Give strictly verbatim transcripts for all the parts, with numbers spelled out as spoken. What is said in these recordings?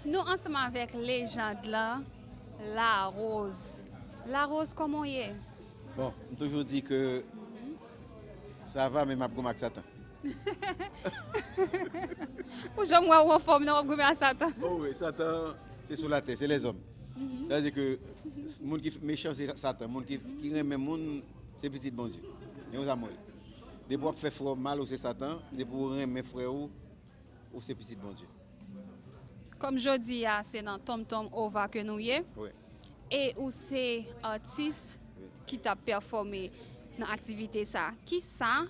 Nou ansanm avèk lejand lan, Larose. Larose, kòman w ye? Bon, m toujou di ke sa va, men m ap goumen ak Satan. Ou janm wè ou anfòm nan w ap goumen ak Satan? Oh wi, Satan, se sou latè, se lèzòm. Sa vle di ke moun ki mechan, se Satan. Moun ki, ki renmen moun, se pitit Bondye. Se konsa m wè l. Depi w ap fè frè w mal, ou se Satan. Depi w renmen frè w, ou se pitit Bondye. Kòm jodi a, se nan Tonmtonm Ova ke nou ye. Wi. E ou se atis Wi. Ki t ap pèfòme nan aktivite sa. Kisa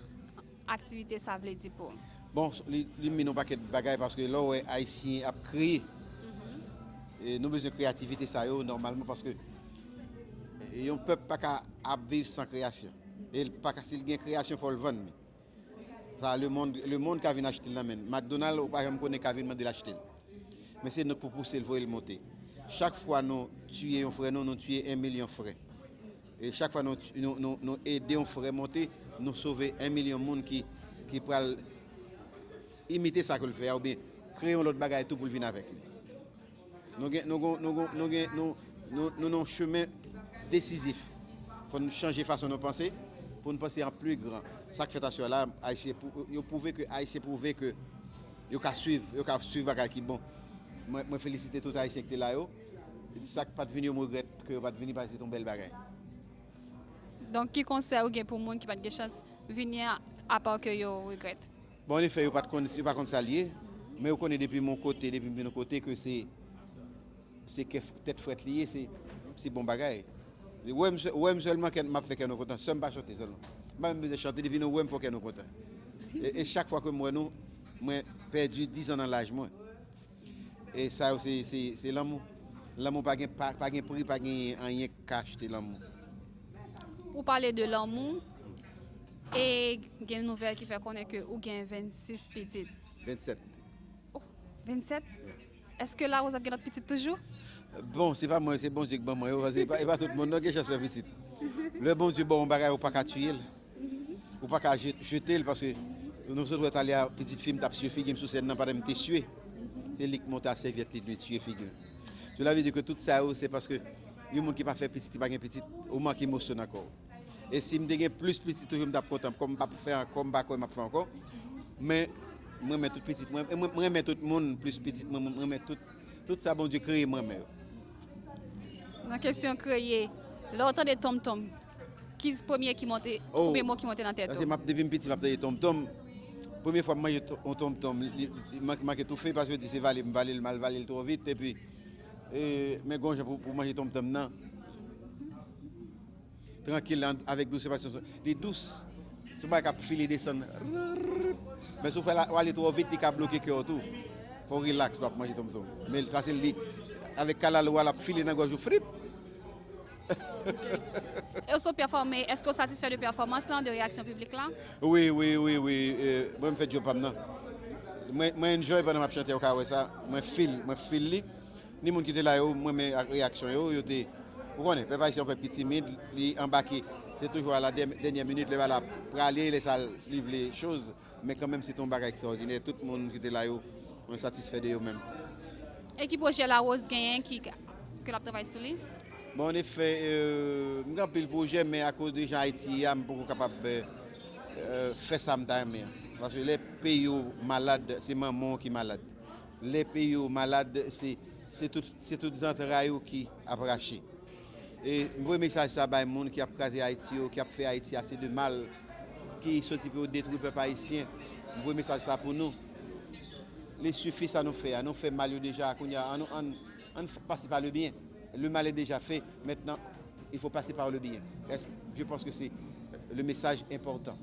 aktivite sa vle di pou ou? Bon, li, li mennen yon pakèt bagay paske lè w wè Ayisyen ap kreye, e nou bezwen kreyativite sa yo nòmalman paske yon pèp pa ka ap viv san kreyasyon. E l pa ka, si l gen kreyasyon, fò l vann li. Sa, lemonn, lemonn ka vin achte l nan men l. McDonald, ou pa janm konnen ka vin mande l achte l. Men se nou k pou pouse l, voye l monte. Chak fwa nou tiye yon frè nou, nou tiye en milyon frè. E chak fwa nou, nou, nou, nou ede yon frè monte, nou sove en milyon moun ki, ki pral imite sa ke l fè a oubyen kreye yon lòt bagay tou pou l vin avèk li. Nou gen, nou gen, nou gen, nou gen, nou, nou, nou nan yon chemen desizif. Fò n chanje fason nou panse, pou n panse an pli gran. Sa k fèt aswè la, Ayisyen, pou, yo pwouve ke Ayisyen pwouve ke yo ka swiv, yo ka swiv bagay ki bon. Mwen, mwen felisite tout Ayisyen ki te la yo. Sa k pa t vini yo, m regrèt ke yo pa t vini, paske se te yon bèl bagay. Donk, ki konsèy ou gen pou moun ki pa t gen chans vini a, apa ke yo regrèt? Bon, anefè, yo pa t konn, yo pa konn sa l ye, men yo konnen depi m yon kote, depi m vin yon kote, ke se, se kè, tèt frèt li ye, se, se bon bagay. Wè m, wè m sèlman, kè, m ap fè kè nou kontan, san m pa chante sèlman. M pa menm bezwen chante, depi nou wè m fè kè nou kontan. E, e chak fwa ke m wè nou, mwen pèdi dizan nan laj mwen. E sa yo, se, se, se lanmou. Lanmou pa gen, pa, pa gen pri, pa gen anyen k ka achte lanmou. Ou pale de lanmou, e gen nouvèl ki fè konnen ke ou gen vennsis pitit. Vennsèt. Oh, vennsèt? Èske Larose ap gen lòt pitit toujou? Bon, se pa mwen, se Bondye k ban mwen yo, paske e pa, e pa tout moun non gen chans fè pitit. Lè Bondye ba w yon bagay, ou pa ka tiye l. Ou pa ka je-, jete l, paske nou sot wè talè a, pitit fi m t ap siye figi m sou sèn nan pandan m te siye. Se li k monte a sèvyèt li, li siye figi m. Cela veut dire que tout sa yo, se paske yon moun ki pa fè pitit, ki pa gen pitit, ou manke emosyon nan kò w. E si m te gen plis pitit toujou, m t ap kontan. Kòm m p ap fè ankò, m pa kwè m ap fè ankò. Men, m renmen tout pitit mwen. E mwen, m renmen tout moun, plis pitit mwen, m renmen tout, tout sa Bondye kreye, m renmen yo. Nan kesyon kreye, lè w tande tonmtonm, ki premye ki monte, Oh. Premye mo ki monte nan tèt Paske ou? M ap, depi m piti, m ap tande tonmtonm. Premye fwa m manje to-, yon tonmtonm, li, li, li manke, manke toufe paske yo di se vale, m vale l, m al vale l twò vit, epi, e, men gon jan pou, pou manje tonmtonm nan. Trankil, an, avèk dousè, paske li dous. Se yon bagay k ap file desann. Men si w fè la, w ale twò vit, li ka bloke kè w tou. Fò w rilaks lè w ap manje tonmtonm. Men paske li, avèk kalalou a, l ap file nan gòj ou, frip. E w sot pèfòme, èske w satisfè de pèfòmans lan, de reyaksyon piblik la? Wi, wi, wi, wi. E, mwen, m fè djòb pa m nan. Mwen, mwen enjoy pandan m ap chante, ou ka wè sa. Mwen feel, mwen feel li. Ni moun ki te la yo, mwen renmen ak reyaksyon yo, yo te, ou konnen, pèp ayisyen yon pèp ki timid, li anbake. Se toujou a la dè-, dènyè minit, lè bagay la prale, lè sa li vle choz. Men kanmenm, se te yon bagay ekstraòdinè. Tout moun ki te la yo, mwen satisfè de yo menm. E ki pwojè Larose genyen ki, ke l ap travay sou li? Bon, anefè, euh, m gen anpil pwojè, men akoz de jan Ayiti ye a, m poko kapab, euh, euh, fè sa m ta renmen an. Paske lè peyi w malad, se manman w ki malad. Lè peyi w malad, se, se tout, se tout zantray ou ki ap rache. E m voye mesaj sa bay moun ki ap kraze Ayiti yo, ki ap fè Ayiti ase de mal, ki soti pou yo detwi pèp ayisyen. M voye mesaj sa pou nou. Li sifi sa nou fè a. Nou fè mal yo deja. Kounye a, ann, ann, ann f-, pase pa le byen. Le mal est déjà fait. Maintenant, il faut passer par le bien. Est-ce, je pense que c'est le message important.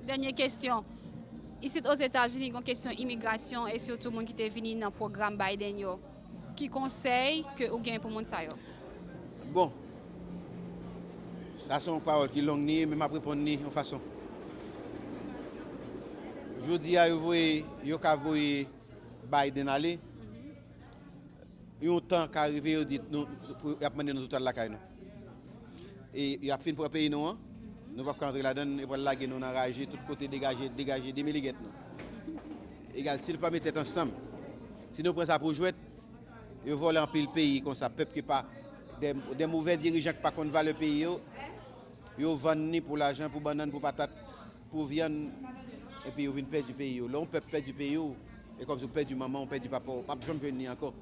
Dènye kesyon. Isit Ozetazini, gen kesyon imigrasyon e sitou moun ki te vini nan pwogram Biden yo. Ki konsèy ke ou gen pou moun sa yo? Bon, sa se yon pawòl ki long ni, men m ap reponn ni yon fason. Jodi a, yo voye, yo ka voye Biden ale. Yon tan ka rive, yo di, nou, pou, y ap mande nou tout al lakay nou. E y ap fin pran peyi nou an, nou p ap ka antre ladan l, yo pral lage nou nan raje, tout kote degaje, degaje, demiliget nou. Egal, si l pa met tèt ansanm, Si nou pran sa pou jwèt, yo vòlè anpil peyi konsa, pèp ki pa, de, de movè dirijan ki pa konn valè peyi yo, yo vann ni pou lajan, pou bannann, pou patat, pou vyann, epi yo vin pèdi peyi yo. Lè yon pèp pèdi peyi w, e kòmsi w pèdi manman w, pèdi papa w, w p ap janm jwenn li ankò.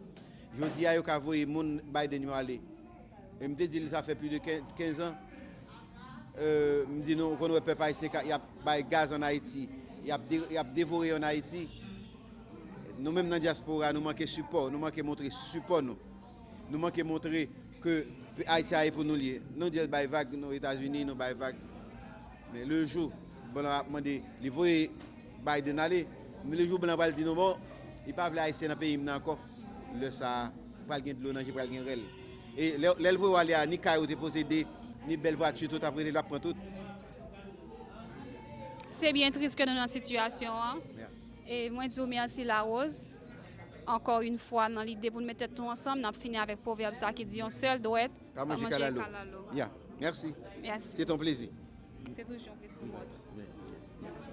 Jodi a, yo ka voye moun Biden yo ale. E m te di l sa fè plis de kenz, kenz an. Euh, m di nou, ou konn wè pèp ayisyen ka, y ap bay gaz ann Ayiti, y ap de, y ap devore ann Ayiti. Nou menm nan dyaspora, nou manke sipò, nou manke montre sipò nou. Nou manke montre ke Ayiti a e pou nou l ye. Nou just bay vag, nou Etazini, nou bay vag. Men le jou, blan ap mande, li voye Biden ale. Men le jou blan pral di nou, bon, li pa vle ayisyen nan peyi m nan ankò. Lè sa a, pral gen dlo nan je, pral gen rèl. E lè, lè l voye w ale a, ni kay ou te posede, ni bèl vwati, tout ap rete, l ap pran tout. Se byen tris ke nou nan sitiyasyon an. Yeah. E mwen di w mèsi Larose. Ankò yon fwa, nan lide pou n met tèt nou ansanm, n ap fini avèk pwovèb sa ki di yon sèl dwèt Pa manje kalalo. Ya, mèsi. Mèsi. Se ton plezi. Se toujou yon plezi pou mwen. Yes, yes.